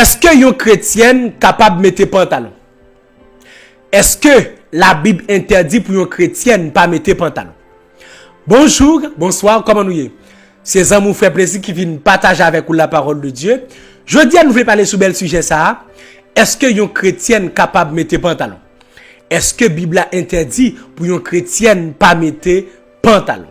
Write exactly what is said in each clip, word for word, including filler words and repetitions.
Èske yon kretyèn kapab mete pantalon? Èske Labib entèdi pou yon kretyèn pa mete pantalon? Bonjou, bonswa, kòman nou ye? Se zanmi w, frè Plezi ki vin pataje avèk ou la parole de Dieu. Jodi a, nou vle pale sou bèl sijè sa a. Èske yon kretyèn kapab mete pantalon? Èske Bib la entèdi pou yon kretyèn pa mete pantalon?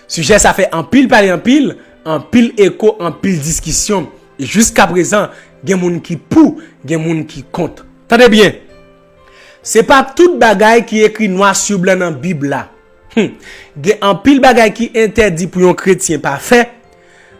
Sijè sa fè anpil pale, anpil, anpil eko, anpil diskisyon. E jiska prezan, gen moun ki pou, gen moun ki kont. Tande byen! Se pa tout bagay ki ekri nwa sou blan nan Bib la. Hmm. Gen anpil bagay ki entèdi pou yon kretyen pa fè.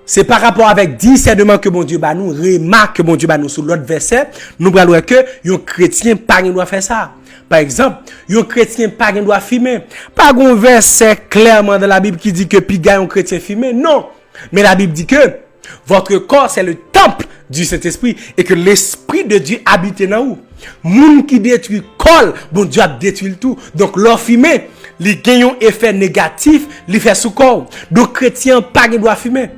Se pa rapò avèk disèneman ke Bondye ba nou, rema ke Bondye ba nou sou lòt vèsè, nou pral wè ke yon kretyen pa gen dwa fè sa. Pa egzanp, yon kretyen pa gen dwa fimen. Pa gen yon vèsè klèman nan Labib ki di ke piga yon kretyen fimen. Non! Men Labib di ke votre corps, c'est le temple du Saint-Esprit et que l'Esprit de Dieu habite nan ou. Moun ki detwi kò l, Bondye ap detwi l tou. Donk, lè w fimen, li gen yon efè negatif, li fè sou kò w. Donk, kretyen an pa gen dwa fimen.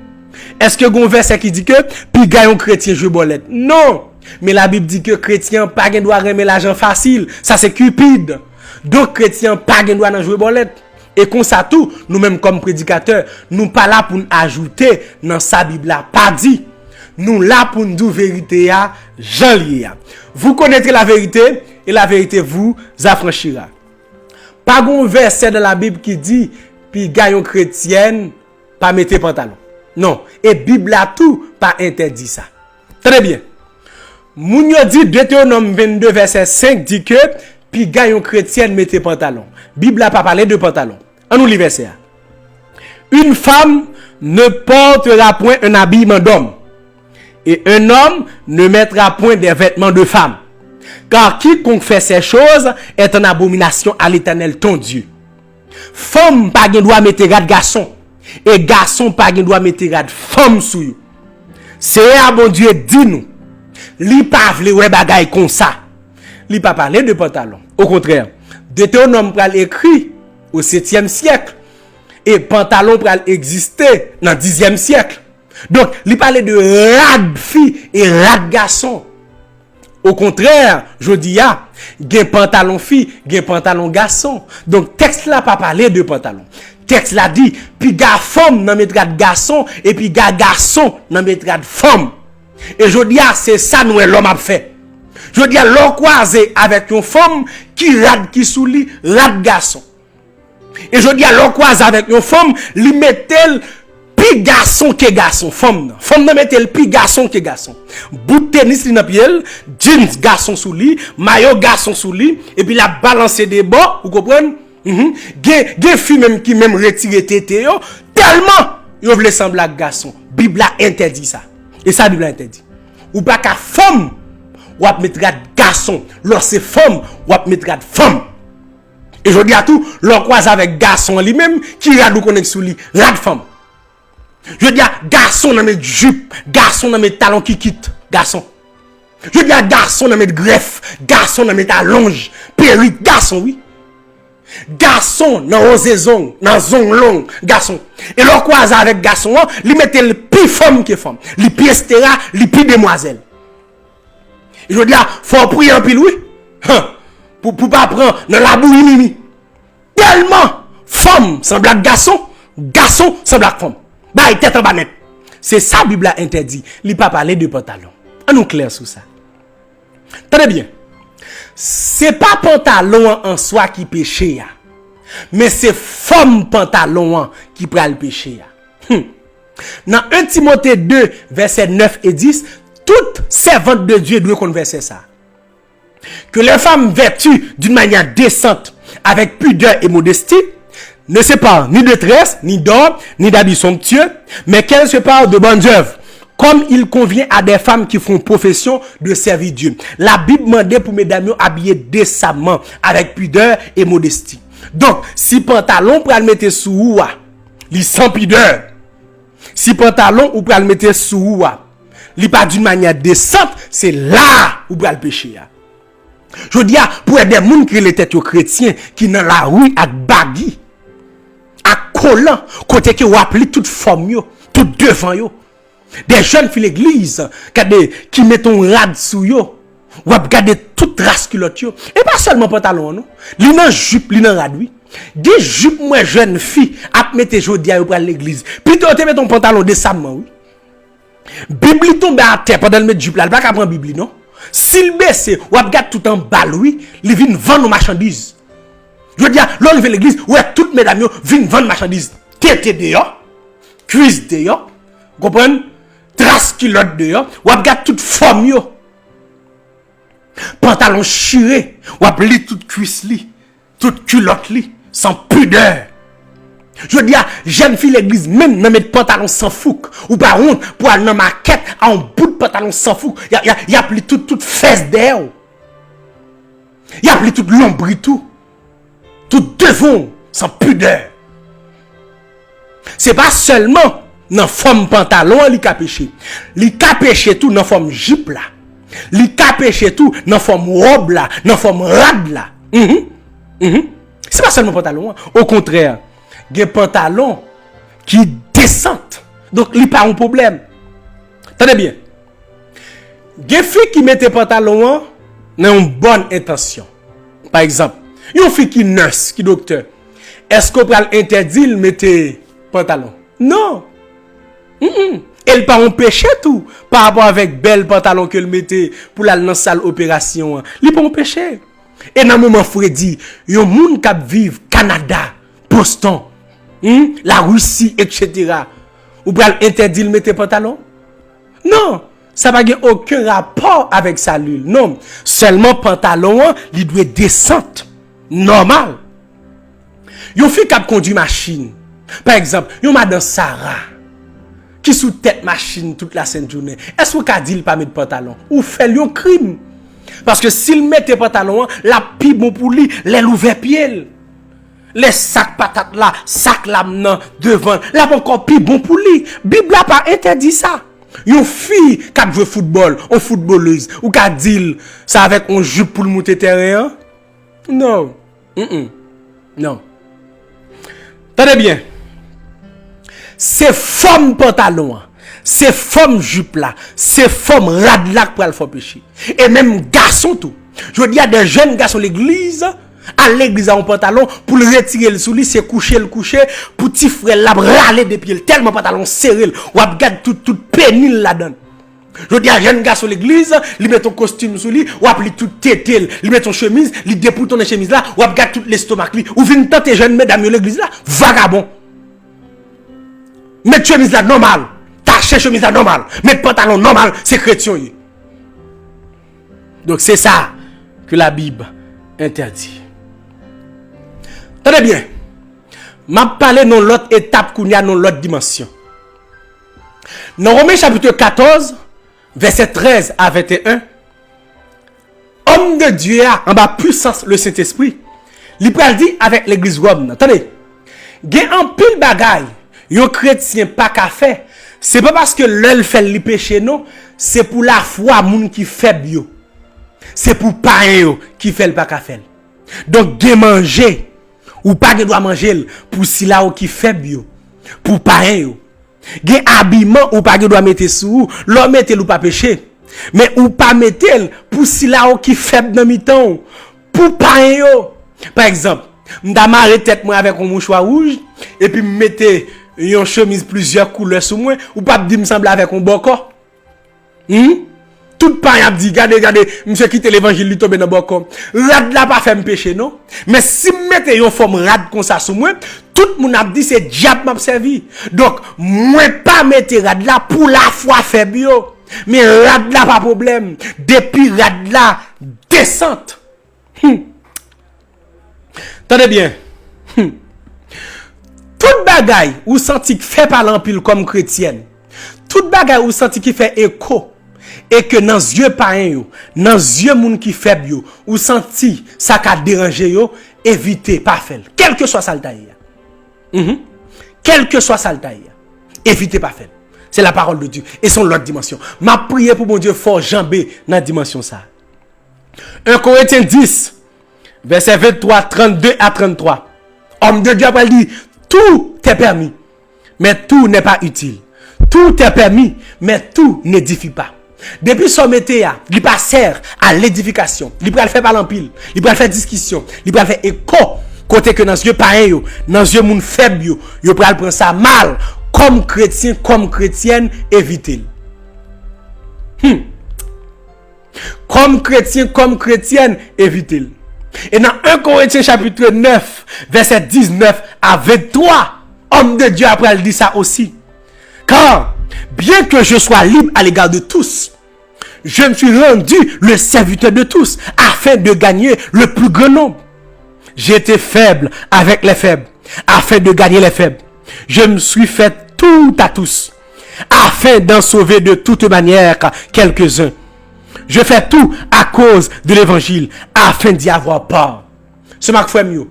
Èske gen yon vèsè ki di ke piga yon kretyen jwe bòlèt? Non! Men Labib di ke kretyen an pa gen dwa renmen lajan fasil. Sa se Cupid. Donk, kretyen an pa gen dwa nan jwe bòlèt. E konsa tou, nou menm kòm predikatè, nou pa la pou n ajoute nan sa Bib la pa di. Nou la pou n di w verite a jan l ye a. Vous connaîtrez la vérité, et la vérité vous affranchira. Pa gen yon vèsè nan Labib ki di piga yon kretyèn pa mete pantalon. Non, e Bib la tou pa entèdi sa. Tande byen. Moun yo di Detewonòm vennde vèsè senk di ke piga yon kretyèn mete pantalon. Bib la pa pale de pantalon. Ann nou li vèsè a. Une femme ne portera point un habillement d'homme, et un homme ne mettra point des vêtements de femme. Car quiconque fait ces choses est en abomination à l'Éternel ton Dieu. Fanm pa gen dwa mete rad gason, e gason pa gen dwa mete rad fanm sou yo. Seyè a Bondye di nou, li pa vle wè bagay konsa. Li pa pale de pantalon. Okontrè, Detewonòm pral ekri o setyèm syèk, e pantalon pral egziste nan dizyèm syèk. Donk, li pale de rad fi e rad gason. Okontrè, jodi a, gen pantalon fi, gen pantalon gason. Donk, tèks la pa pale de pantalon. Tèks la di, piga fanm nan met rad gason, e piga gason nan met rad fanm. E jodi a, se sa nou wè lòm ap fè. Jodi a, lè w kwaze avèk yon fanm, ki rad ki sou li? Rad gason. E jodi a, lè w kwaze avèk yon fanm, li mete l pi gason ke gason, fanm nan. Fanm nan mete l pi gason ke gason. Bout tenis li nan pye l, jeans gason sou li, mayo gason sou li, epi l ap balanse de bò, ou konprann? Mhm. Gen, gen fi menm ki menm retire tete yo, tèlman yo vle sanble ak gason. Bib la entèdi sa. E sa Bib la entèdi. Ou pa ka fanm, w ap met rad gason. Lè w se fanm, w ap met rad fanm. E jodi a tou, lè w kwaze avèk gason an li menm, ki rad ou konnen ki sou li? Rad fanm. Jodi a, gason nan met jip, gason nan met talon kikit, gason. Jodi a, gason nan met grèf, gason nan met alonj, perik, gason wi. Gason nan woze zong, nan zong long, gason. E lè w kwaze avèk gason an, li mete l pi fanm ke fanm. Li pi estera, li pi demwazèl. Jodi a, fò w priye anpil wi. Han. Pou, pou pa pran nan labouyi mimi. Tèlman fanm sanble ak gason, gason sanble ak fanm. Bay tèt anba nèt. Se sa Bib la entèdi. Li pa pale de pantalon. Ann nou klè sou sa. Tande byen. Se pa pantalon an an swa ki peche a. Men se fòm pantalon an ki pral peche a. Hmm. Nan en Timote de, vèsè nèf e dis, tout sèvant de Dye dwe konn vèsè sa. Que les femmes vêtues d'une manière décente, avec pudeur et modestie, ne se parent ni de tresses, ni d'or, ni d'habits somptueux, mais qu'elles se parent de bonnes œuvres, comme il convient à des femmes qui font profession de servir Dieu. Labib mande pou medam yo abiye desaman, avèk pidè e modesti. Donk, si pantalon pral mete sou ou a, li san pidè. Si pantalon ou pral mete sou ou a, li pa d'une manière décente, se la a ou pral peche a. Jodi a, pou wè de moun ki rele tèt yo kretyen, ki nan lari ak bagi, ak kolan, kote ke w ap li tout fòm yo, tout devan yo. De jèn fi legliz, gade, ki mete yon rad sou yo. W ap gade tout tras kilòt yo. E pa sèlman pantalon an, non. Li nan jip, li nan rad, wi. Gen jip m wè jèn fi ap mete jodi a yo pral legliz. Pito yo te mete yon pantalon desanman, wi. Bib li tonbe atè pandan l met jip la, li pa ka pran Bib li, non. Si l bese, w ap gade tout anba l, wi. Li vin vann yon machandiz. Jodi a, lè w rive legliz, ou wè tout medam yo vin vann machandiz. Tete deyò, kwis deyò, konprann? Tras kilòt deyò, w ap gade tout fòm yo. Pantalon chire, w ap li tout kwis li, tout kilòt li, san pidè. Jodi a, jèn fi legliz menm nan met pantalon san fouk. Ou pa wont pou al nan makèt a yon bout pantalon san fouk. Y a, y a, y ap li tout, tout fès dèyè w. Y ap li tout lonbrit ou. Tout devan w, san pidè. Se pa sèlman nan fòm pantalon an li ka peche. Li ka peche tou nan fòm jip la. Li ka peche tou nan fòm wòb la, nan fòm rad la. Mhm. Mhm. Se pa sèlman pantalon an. Okontrè, gen pantalon ki desant. Donk, li pa yon pwoblèm. Tande byen. Gen fi ki mete pantalon an nan yon bòn entansyon. Pa egzanp, yon fi ki nurse, ki doktè, èske w pral entèdi l mete pantalon? Non. Mm-mm. E l pa yon peche tou pa rapò avèk bèl pantalon ke l mete pou l al nan sal operasyon an. Li pa yon peche. E nan moman fredi, yon moun k ap viv Kanada, Boston, hmm, Larisi, etsetera, ou pral entèdi l mete pantalon? Non, sa pa gen okenn rapò avèk sali l. Non, sèlman pantalon an, li dwe desant, nòmal. Yon fi k ap kondui machin, pa egzanp, yon madan Sara, ki sou tèt machin tout lasent jounen, èske w ka di l pa met pantalon? Ou fè l yon krim. Paske si l mete pantalon an, l ap pi bon pou li lè l ouvè pye l. Lè sak patat la, sak lam nan devan l, l ap ankò pi bon pou li. Bib la pa entèdi sa. Yon fi k ap jwe foutbòl, yon foutbolèz, ou ka di l sa avèk yon jip pou l moute tèren an? Non. Mm-mm. Non. Tande byen. Se fòm pantalon an, se fòm jip la, se fòm rad la k pral fè w peche. E menm gason tou. Jodi a, de jèn gason legliz al legliz a yon pantalon pou l retire l sou li, se kouche l kouche, pou ti frè l la ap rale de pye l, tèlman pantalon sere l, w ap gad tout, tout peni l ladan l. Jodi a, jèn gason legliz, li met yon kostim sou li, w ap li tout tete l, li met yon chemiz, li depoutonnen chemiz la, w ap gad tout lestomak li. Ou vin tante jèn medam yo legliz la, vagabon. Met chemiz la nòmal, tache chemiz la nòmal, met pantalon nòmal, se kretyen w ye. Donk se sa ke Labib entèdi. Tande byen, m ap pale nan lòt etap kounye a, nan lòt dimansyon. Nan Women chapit katòz, vèsè trèz a venteyen, òm de Dye a, anba pwisans le Sentespri, li pral di avèk legliz Wòm nan. Tande, gen anpil bagay yon kretyen pa ka fè, se pa paske lè l fè l li peche non, se pou lafwa moun ki fèb yo. Se pou payen yo ki fè l pa ka fè l. Donk gen manje, ou pa gen dwa manje l pou sila yo ki fèb yo, pou payen yo. Gen abiman ou pa gen dwa mete sou ou, lè w mete l ou pa peche. Men ou pa mete l pou sila yo ki fèb nan mitan w, pou payen yo. Pa egzanp, m ta mare tèt mwen avèk yon mouchwa wouj, epi m mete yon chemiz plizyè koulè sou mwen, ou p ap di m sanble avèk yon bòkò. Hmm? Tout payen ap di, gade, gade, misye kite levanjil, li tonbe nan bòkò. Rad la pa fè m peche non. Men si m mete yon fòm rad konsa sou mwen, tout moun ap di se dyab m ap sèvi. Donk, mwen pa mete rad la pou lafwa fèb yo. Men rad la pa pwoblèm. Depi rad la desant. Hmm. Tande byen. Hmm. Tout bagay ou santi k fè pale anpil kòm kretyèn, tout bagay ou santi ki fè eko, e ke nan zye payen yo, nan zye moun ki fèb yo, ou santi sa ka deranje yo, evite, pa fè l. Kèlkeswa sa l ta ye a. Mhm. Kèlkeswa sa l ta ye a. Evite, pa fè l. Se la parole de Dieu. E se yon lòt dimansyon. M ap priye pou Bondye fè w janbe nan dimansyon sa a. En Korentyen dis, vèsè venntwa, trannde a tranntwa. Òm de Dye a pral di, tout est permis, mais tout n'est pas utile. Tout est permis, mais tout n'édifie pas. Depi sa w mete a, li pa sè a ledifikasyon. Li pral fè pale anpil. Li pral fè diskisyon. Li pral fè eko. Kote ke nan zye payen yo, nan zye moun fèb yo, yo pral pran sa mal. Kòm kretyen, kòm kretyèn, evite l. Hmm. Kòm kretyen, kòm kretyèn, evite l. E nan en Korentyen chapit nèf, vèsè diznèf a venntwa, òm de Dye a pral di sa osi. Car, bien que je sois libre à l'égard de tous, je me suis rendu le serviteur de tous afin de gagner le plus grand nombre. J'ai été faible avec les faibles afin de gagner les faibles. Je me suis fait tout à tous afin d'en sauver de toute manière quelques-uns. Je fais tout à cause de l'évangile afin d'y avoir part. Se mak frè m yo.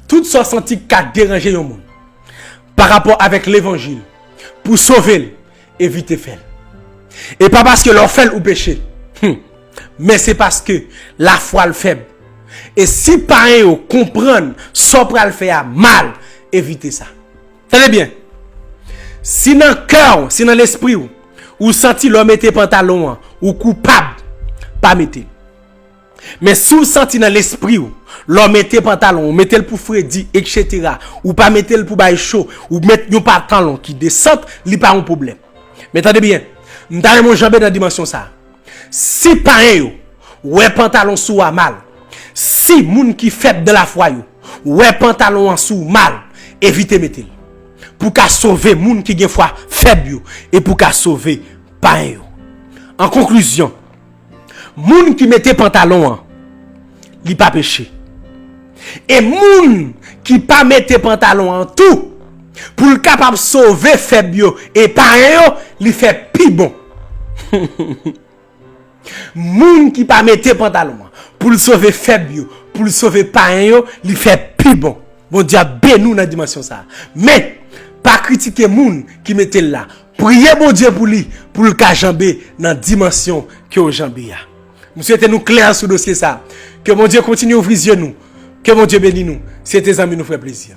Tout sa w santi k ka deranje yon moun pa rapò avèk levanjil, pou sove l, evite fè l. E pa paske lè w fè l ou peche. Hmm. Men se paske lafwa l fèb. E si payen yo konprann sa w pral fè a mal, evite sa. Tande byen. Si nan kè w, si nan lespri w, ou santi lè w mete pantalon an, ou koupab, pa mete l. Men si w santi nan lespri w, lè w mete pantalon, ou mete l pou fredi, etsetera, ou pa mete l pou bay cho, ou met yon pantalon ki desant, li pa yon pwoblèm. Men tande byen, m ta renmen w janbe nan dimansyon sa a. Si payen yo wè pantalon sou w a mal, si moun ki fèb nan lafwa yo wè pantalon an sou w mal, evite mete l. Pou ka sove moun ki gen fwa fèb yo e pou ka sove payen yo. An konklizyon, moun ki mete pantalon an, li pa peche. E moun ki pa mete pantalon an tou, pou l kapab sove fèb yo e payen yo, li fè pi bon. Moun ki pa mete pantalon an, pou l sove fèb yo, pou l sove payen yo, li fè pi bon. Bondye ap beni w nan dimansyon sa a. Men, pa kritike moun ki mete l la. Priye Bondye pou li, pou l ka janbe nan dimansyon ke w janbe a. M swete nou klè sou dosye sa a. Ke Bondye kontinye ouvri zye nou. Ke Bondye beni nou. Se te zanmi nou, frè Plezi.